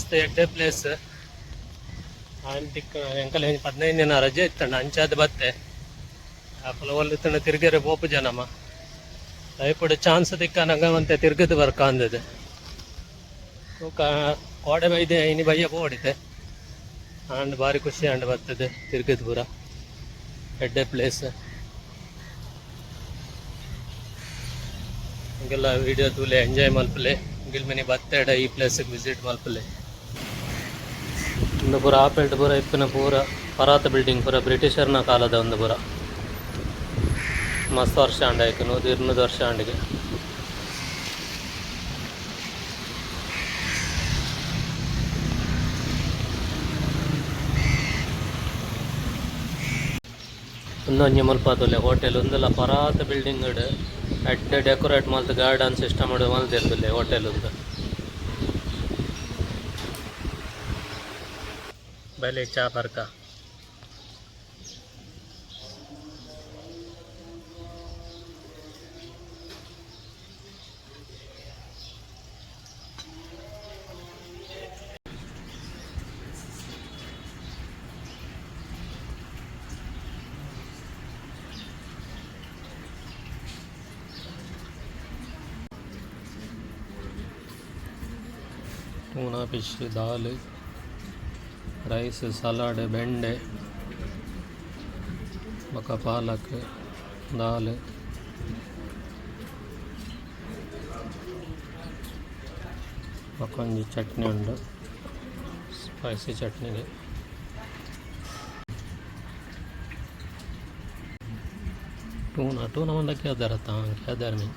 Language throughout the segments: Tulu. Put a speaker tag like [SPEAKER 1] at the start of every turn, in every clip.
[SPEAKER 1] ಮಸ್ತ್ ಎಡ್ಡೆ ಪ್ಲೇಸ್. ಆನ್ ತಿಕ್ಕ ಎಂಕಲೆ 15 ದಿನ ರಜೆ ಇತ್ತಂಡ, ಅಂಚಾದ್ ಬತ್ತೆ. ಅಕುಲು ಒಲ್ಲು ಇತ್ತಂಡ ತಿರ್ಗೆರೆ ಪೋಪುಜ ನಮ. ಲೈಫ್ ಚಾನ್ಸ್ ತಿಕ್ಕನಗ ಒಂತೆ ತಿರ್ಗದ್ ಬರ್ಕ ಅಂದದು. ಬೊಕ ಕೋಡೆ ಬೈದೆ, ಇನಿ ಬಯ್ಯ ಪೋಡಿತೆ. ಆಂಡ್ ಬಾರಿ ಖುಷಿ ಆಂಡ್ ಬತ್ತದು ತಿರ್ಗದ್ ಪೂರ. ಎಡ್ಡೆ ಪ್ಲೇಸ್. ನಿಗೆಲ್ಲ ವಿಡಿಯೋ ತೂಲೆ, ಎಂಜಾಯ್ ಮಲ್ಪಲೆ. ಗಿಲ್ಮಿನಿ ಬತ್ತೆಡ ಈ ಪ್ಲೇಸ್ ವಿಸಿಟ್ ಮಲ್ಪಲೆ. ಒಂದು ಪೂರ ಆಪೆಲ್ಟ್ ಪೂರ ಇಪ್ಪುನ ಪೂರ ಪರಾತ ಬಿಲ್ಡಿಂಗ್ ಪೂರ ಬ್ರಿಟಿಷರ್ನ ಕಾಲದ ಒಂದು ಪೂರ. ಮಸ್ತ್ ವರ್ಷ ಆಂಡ ಆಯ್ತು, 100 200 ವರ್ಷ ಆಂಡಿಗೆ. ಒಂದೊಂಜಿ ಮುಲ್ಪ ತೂಲೆ ಹೋಟೆಲ್. ಉಂದುಲ ಪರಾತ ಬಿಲ್ಡಿಂಗ್ ಎಡ್ಡೆ ಡೆಕೋರೇಟ್ ಮಲ್ತ್, ಗಾರ್ಡನ್ ಸಿಸ್ಟಮ್ ಮಲ್ತೆರ್ ಹೋಟೆಲ್ ಉಂದು. ಬಲೆ, ಚಾ ಪರ್ಕ. Tuna fish, dal, rice, salad, ಬೆಂಡೆ ಬೊಕ ಪಾಲಕ್ ದಾಲ್. ಬೊಕ ಒಂಜಿ ಚಟ್ನಿ ಉಂಡು, ಸ್ಪೈಸಿ ಚಟ್ನಿಗೆ. ಟೂನಾ, ಟೂನಾ ಪಂಡ ಕೇದರತ್ತ? ಕೇದರ್ ಮೀನ್.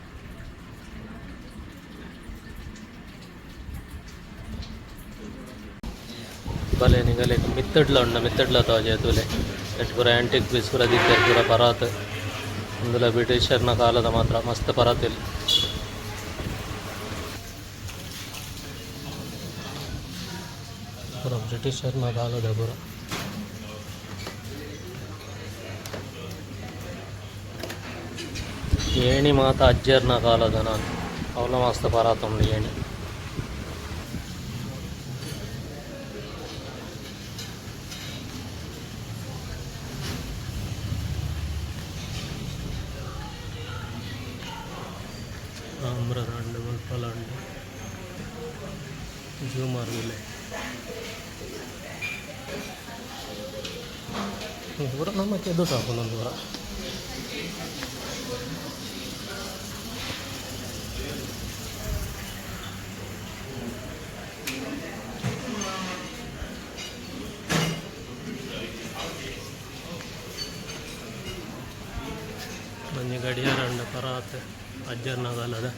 [SPEAKER 1] ಬಲೆ, ನಿಗಲೆಗ್ ಮಿತ್ತಡ್ಲ ಉಂಡು, ಮಿತ್ತಡ್ಲ ತೋಜೆ ತೂಲೆ. ನೆಟ್ ಪೂರ ಆಂಟಿಕ್ ಪೀಸ್ ಪೂರ ದೀತೆರ್ ಪೂರ ಪರಾತ್. ಉಂದುಲ ಬ್ರಿಟಿಷರ್ನ ಕಾಲದ ಮಾತ್ರ, ಮಸ್ತ್ ಪರಾತಿಲ್. ಪೂರ ಬ್ರಿಟಿಷರ್ನ ಕಾಲದ ಪೂರ. ಏಣಿ ಮಾತ ಅಜ್ಜರ್ನ ಕಾಲದ ನಾನು, ಅವಲ ಮಸ್ತ್ ಪರಾತ್ ಉಂಡು ಏಣಿ. ತಾಮ್ರದ ಉಂಡು, ಮುಲ್ಪಲ ಉಂಡು. ಜೂಮರ್ ಉಲ್ಲೆ. ಪೂರ ನಮಕ್ ಎದುರು ಆಪುಂಡು ಪೂರ. ಒಂಜಿ ಗಡಿಯಾರ ಉಂಡು, ಪರಾತ್ ಅಜ್ಜರ್ನ ಕಾಲದ.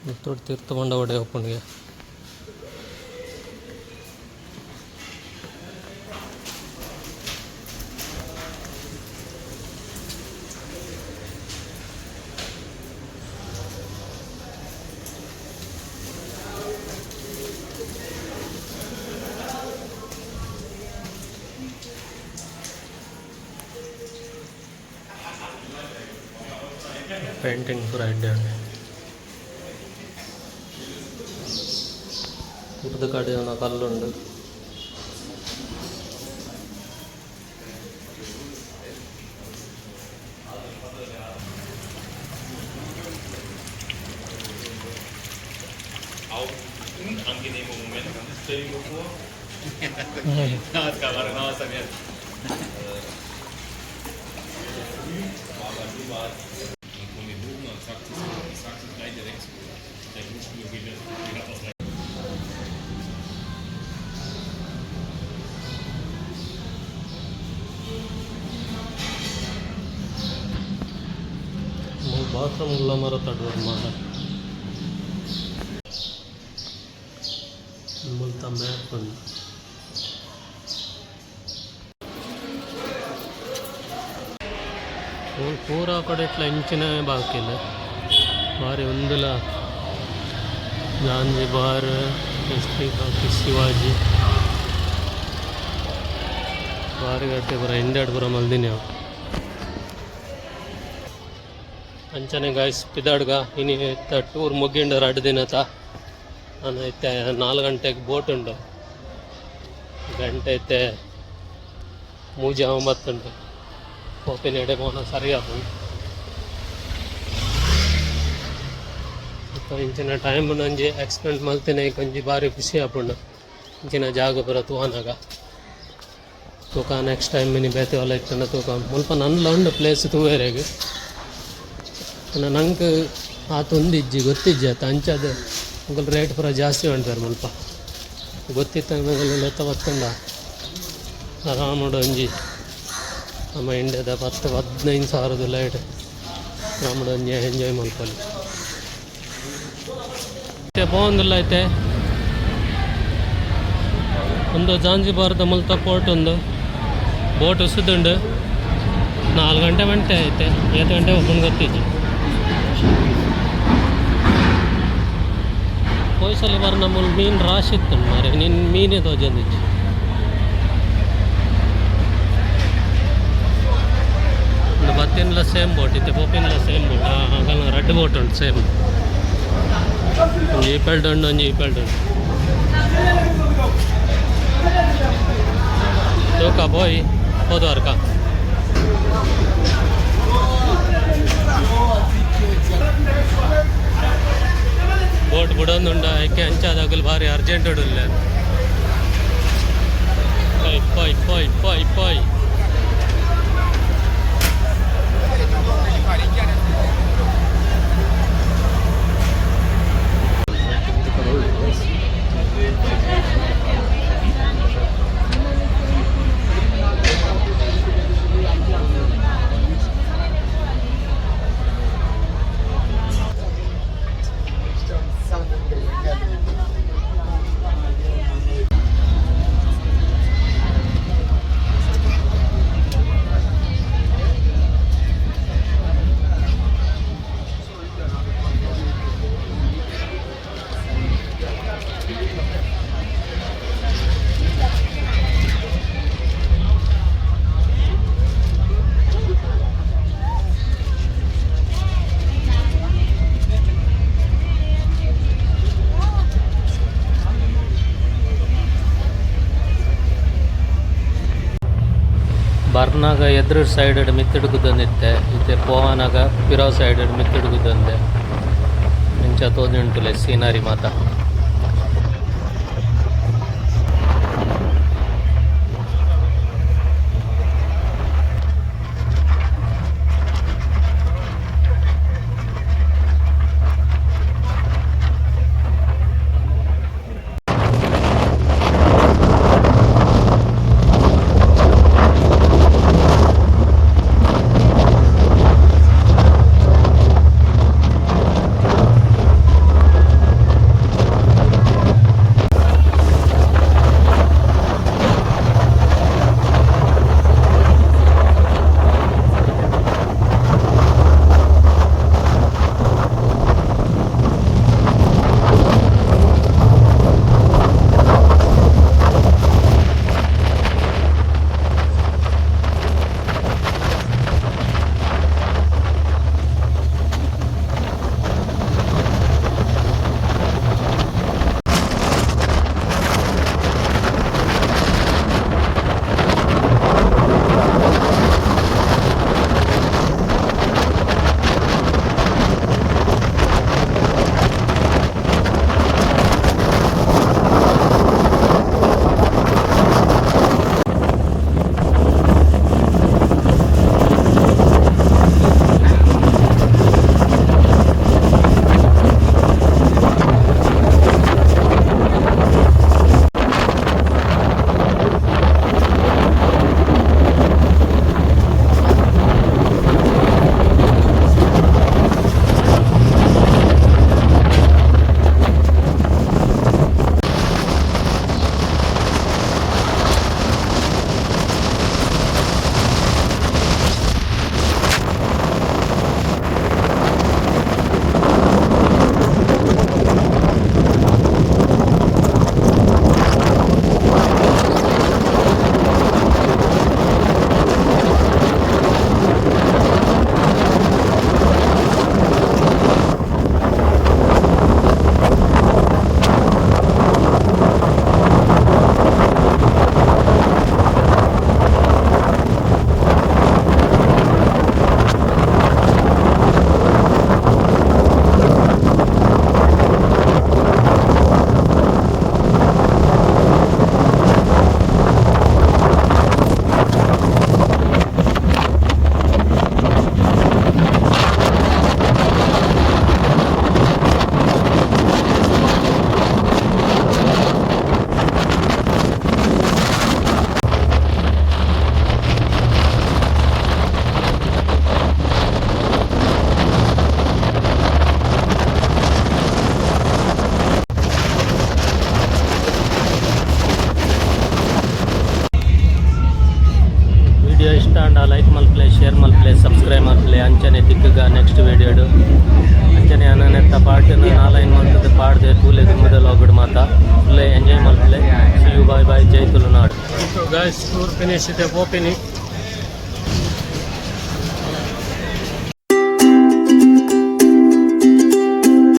[SPEAKER 1] ಮಿತ್ತೋಡ್ ತಿರ್ತ್ ಪಂಡ ಒಡೆ ಉಪ್ಪುಂಡುಗೆ. ಪೇಂಟಿಂಗ್ ಪೂರ ಎಡ್ಡೆ ಉಂಡು. ಊಟದ ಕಡೆಯವನ ಕಲ್ಲುಂಡು.
[SPEAKER 2] Auch unangenehmer Moment. Stell dir vor. No, está bien. Dann kommen die hoch und dann sagt sie so, ich sag sie gleich direkt so. Der Grundschule geht hat das gleich.
[SPEAKER 1] Bathroom ಉಲ್ಲ ಮರತ ಡೋರ್ ಮಾತ. ಮುಲ್ತ ಮ್ಯಾಪ್ ಉಂಡು. ಮೂಲು ಪೂರ ಕಡೆಟ್ಲ ಇಂಚಿನ ಬಾಕಿಲ್. ಬಾರಿ ಉಂದುಲ. Zanzibar history Shivaji ಬಾರಿ ಗಟ್ಟಿ ಪೂರ ಹಿಂದೆಡ್ ಪೂರ ಮಲ್ದಿನಿ ಅವು. ಅಂಚನೆ ಗಾಯ್ಸ್, ಪಿದಾಡ್ಗ ಇನಿ ಇತ್ತ ಟೂರ್ ಮುಗಿಂಡ 2 ದಿನತ. ನಾನು ಇತ್ತೆ 4 ಗಂಟೆಗೆ ಬೋಟ್ ಉಂಡು. ಗಂಟೆ ಇತ್ತೆ 3:09 ಉಂಡು. ಪೋಪಿನ ಎಡೆ ಪೋನ ಸರಿ ಆಪುಂಡು. ಬೊಕ್ಕ ಇಂಚಿನ ಟೈಮ್ ಒಂಜಿ ಎಕ್ಸ್ಪೆಂಡ್ ಮಲ್ತಿನ ಒಂಜಿ ಬಾರಿ ಖುಷಿ ಆಪುಂಡು ಇಂಚಿನ ಜಾಗ ಪೂರ ತೂವನಗ. ತೂಕ ನೆಕ್ಸ್ಟ್ ಟೈಮ್ ಮಿನಿ ಬೇತೆ ಒಲ್ಲ ಇತ್ತಂಡ ತೂಕ. ಮುಲ್ಪ ನನ್ಲ ಉಂಡು ಪ್ಲೇಸ್ ತೂವೆರೆಗ್. ನಂಗೆ ಆತ ಒಂದಿಜ್ಜಿ ಗೊತ್ತಿಜ್ಜಿ ಆತ. ಅಂಚಾದ ಮುಗಲ್ ರೇಟ್ ಪೂರ ಜಾಸ್ತಿ ಉಂಟು ಮುಲ್ಪ. ಗೊತ್ತಿತ್ತ ಲೆತ್ತ ಬತ್ತಂಡ ಆರಾಮಡು ಒಂಜಿ ನಮ್ಮ ಇಂಡಿಯಾದ 10-15 ಸಾವಿರದ ಲೈಟ್ ಆರಾಮಡು ಒಂಜಿ ಎಂಜಾಯ್ ಮಲ್ಪೊಲಿ. ಪೋವೊಂದುಲ್ಲ ಐತೆ. ಒಂದು ಜಾಂಜಿಬಾರ್ದ ಮುಲ್ತ ಪೋರ್ಟ್ ಉಂದು. ಬೋಟ್ ಉಸುದುಂಡು. 4 ಗಂಟೆ ಮಂಟೆ ಐತೆ. 7 ಗಂಟೆ ಓಪನ್ ಗೊತ್ತಿಜ್ಜಿ. ಪೋಯ್ಸಲಿ ಬರ್ ನಮ್ಮಲ್ಲಿ ಮೀನು ರಾಶಿ ಇತ್ತು ಮಾರೆ, ನಿನ್ನ ಮೀನೇ ತೋಜೊಂದಿಜ್ಜಿ. ಒಂದು ಬತ್ತಿನಲ ಸೇಮ್ ಬೋಟ್ ಇತ್ತೆ, ಪೋಪಿನಲ ಸೇಮ್ ಬೋಟ್. ಹಾಗಲ್ಲ, ರಡ್ಡ್ ಬೋಟ್ ಉಂಟು ಸೇಮ್. ಒಂಜಿ ಈ ಪೆಲ್ಡ್ ಉಂಡು, ಒಂಜಿ ಈ ಪೆಲ್ಡ್ ಉಂಟು. ತೂಕ ಬೋಯ್ ಹೋದವರ್ಕ. ಬೋಟ್ ಬುಡೊಂದುಂಡ ಐಕೆ ಅಂಚಾದಾಗಲು ಭಾರಿ ಅರ್ಜೆಂಟ್ ಉಡುಲ್ಲ. ಪೋಯ್ ಪೋಯ್ ಪೋಯ್ ಪೋಯ್ ಪೋಯ್. ಬರ್ನಾಗ ಎದುರು ಸೈಡ್ ಮಿತ್ತುಡು ಕುದೊಂದಿತ್ತೆ, ಇತ್ತೆ ಪೋವನಾಗ ಪಿರೋ ಸೈಡ್ ಮಿತ್ತುಡು ಕುದೊಂದೆ. ಇಂಚ ತೋಜುಂಟುಲೆ ಸೀನರಿ ಮಾತ. ಇಷ್ಟ ಆಂಡ ಲೈಕ್ ಮಲ್ಪಲೆ, ಶೇರ್ ಮಲ್ಪಲೆ, ಸಬ್ಸ್ಕ್ರೈಬ್ ಮಲ್ಪಲೆ. ಅಂಚನೆ ತಿಕ್ಕುಗ ನೆಕ್ಸ್ಟ್ ವೀಡಿಯೋಡು. ಅಂಚನೆ ಅನನೆತ್ತ ಪಾರ್ಟಿನ ನಾಲೈನ್ ಮಂತದ ಪಾಡ್ದೆ ತೂಲೆ. ದುಂಬುದ ಲಾಗ್ಡ್ ಮಾತ ಫುಲ್ ಎಂಜಾಯ್ ಮಲ್ಪಲೆ. See you, bye bye, Jai Tulunadu. Guys, tour finish ಇದೆ, ಪೋಪಿನಿ.